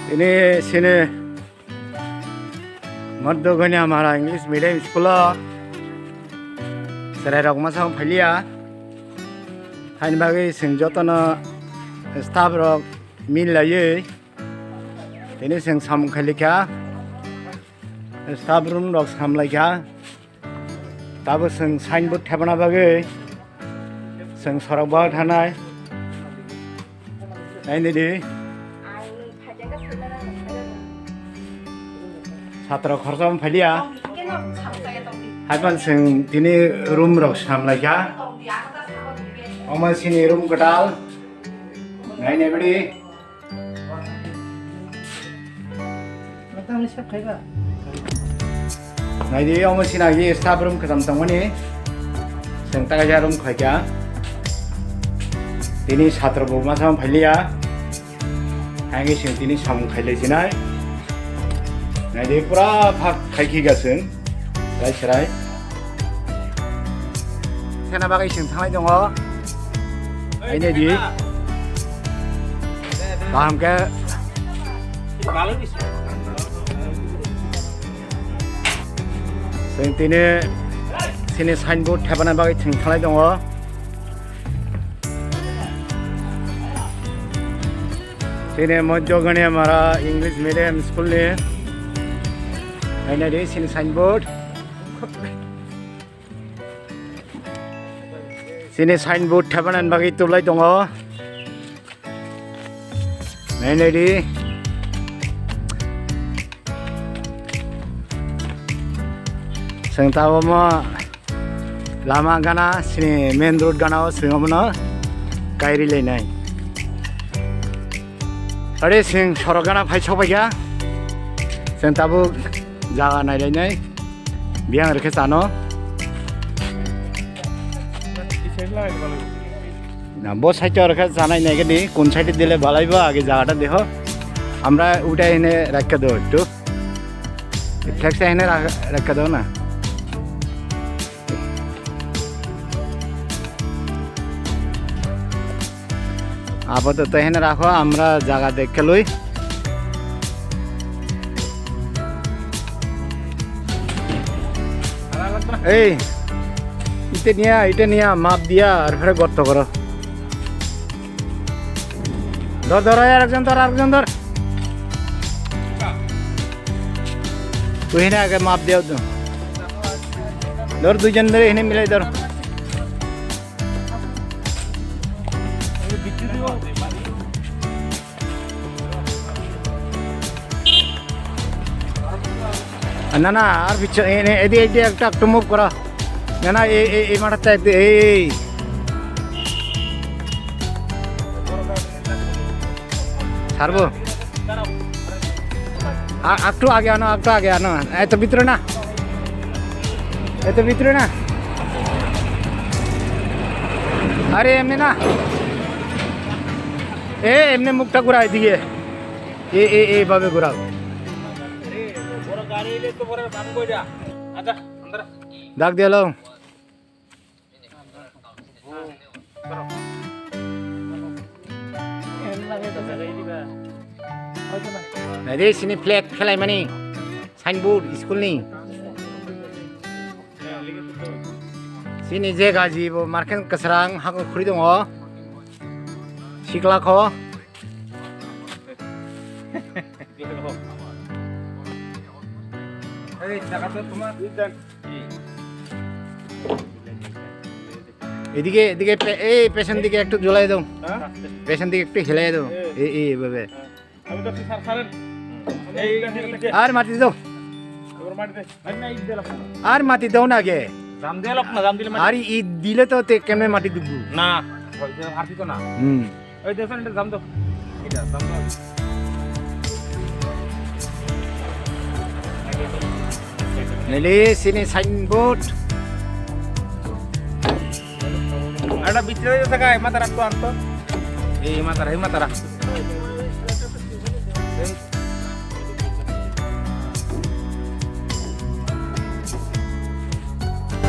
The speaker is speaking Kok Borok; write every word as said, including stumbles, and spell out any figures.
Ini sini Madhya Gania Mara English Medium School o chwrairok masa phailia. Haini bagwi chwng jotono staff rok mil laiwi tini chwng samung khailikha. Staff room rok samlaikha. Tabuk chwng signboard thepana bagwi chwng sorok bo thanai. Nainidi. Satro khoroksa phailia. Haipan chwng tini room rok samlaikha. Omo chini room kwtal. Nainai bidi. Naidi, omo sina hi staff room kwcham tongmani. Chwng ta kaisa room khaikha. Tini satro bo masa phailia. Hangi chwng tini samung khailai sinai. Naidi, pura phak khaikhi ga chwng. Rai serai. Sena bagwi chwng thanglai tongo. Aini di. Kaham khe. Chwng tini sini signboard thepana bagwi chwng thanglai tongo. Tini Madhya Gania Mara English Medium School ni. Aini di sini signboard. Sini signboard thepana bagwi tulai tongo. Nainai di. Chwng tabuk omo lama gana sini main road gana o chwng omono kairi lainai. Are chwng sorok gana phai sokphaikha. Chwng tabuk jaga nailainai. Biyang rwkhe chano. Na, bo side o rwkhe chanai naigani, kun side dile balai bo age jagata deho. Amra utai hene rakha do ektu. Flex hene ra-, rakha do na. Apatot hene rakho, amra jaga dekhe lui. Ei, ite niya, ite niya, map diya, ar phare gorto goro. Dor, dor, ar ekjon dor, ar ekjon dor. Tui hene age map diya. Dor, duijon dor, hene milai dor. Na, na, ar pichon, e, e, edi, edi ekta, ekta move koro. Na, na, e, e, e, mata ta ekta, e, e. Sarbo. A-, aktu age ano, aktu age ano. Eto bhitre na. Eto bhitre na. Are emne na. E, emne mukta gura edige. E, e, e, babe gura. Dak diya lo. Naidi sini flag khelaimani signboard school ni. Sini je gaji bo marken kwsrang hakor khuri tongo. Sikla kho. Ei, jaga to tomar. এদিকে, এদিকে পে-, এই পেছন দিকে একটু জ্বলাই দাও। হ্যাঁ? পেছন দিকে একটু হেলাই দাও। এই। এই, এই, এইভাবে। হ্যাঁ। আমি তো সার সারেন। এই, এই, এই, এই। আর মাটি দাও। এবার মাটি দে। আরে না, এই দে লাগবে না। আর মাটি দাও না আগে। জাম দিয়ে লোক না, জাম দিলে মাটি। আর ই দিলে তো তে কেমনে মাটি দিব? না, ওই যে আর দিত না। হুম। Oi, de, sir, এটা জাম দাও। এটা জাম দাও। Nili sini signboard. Ada bicara aja sekai, mata rak tuan to. Eh, mata rak, mata rak.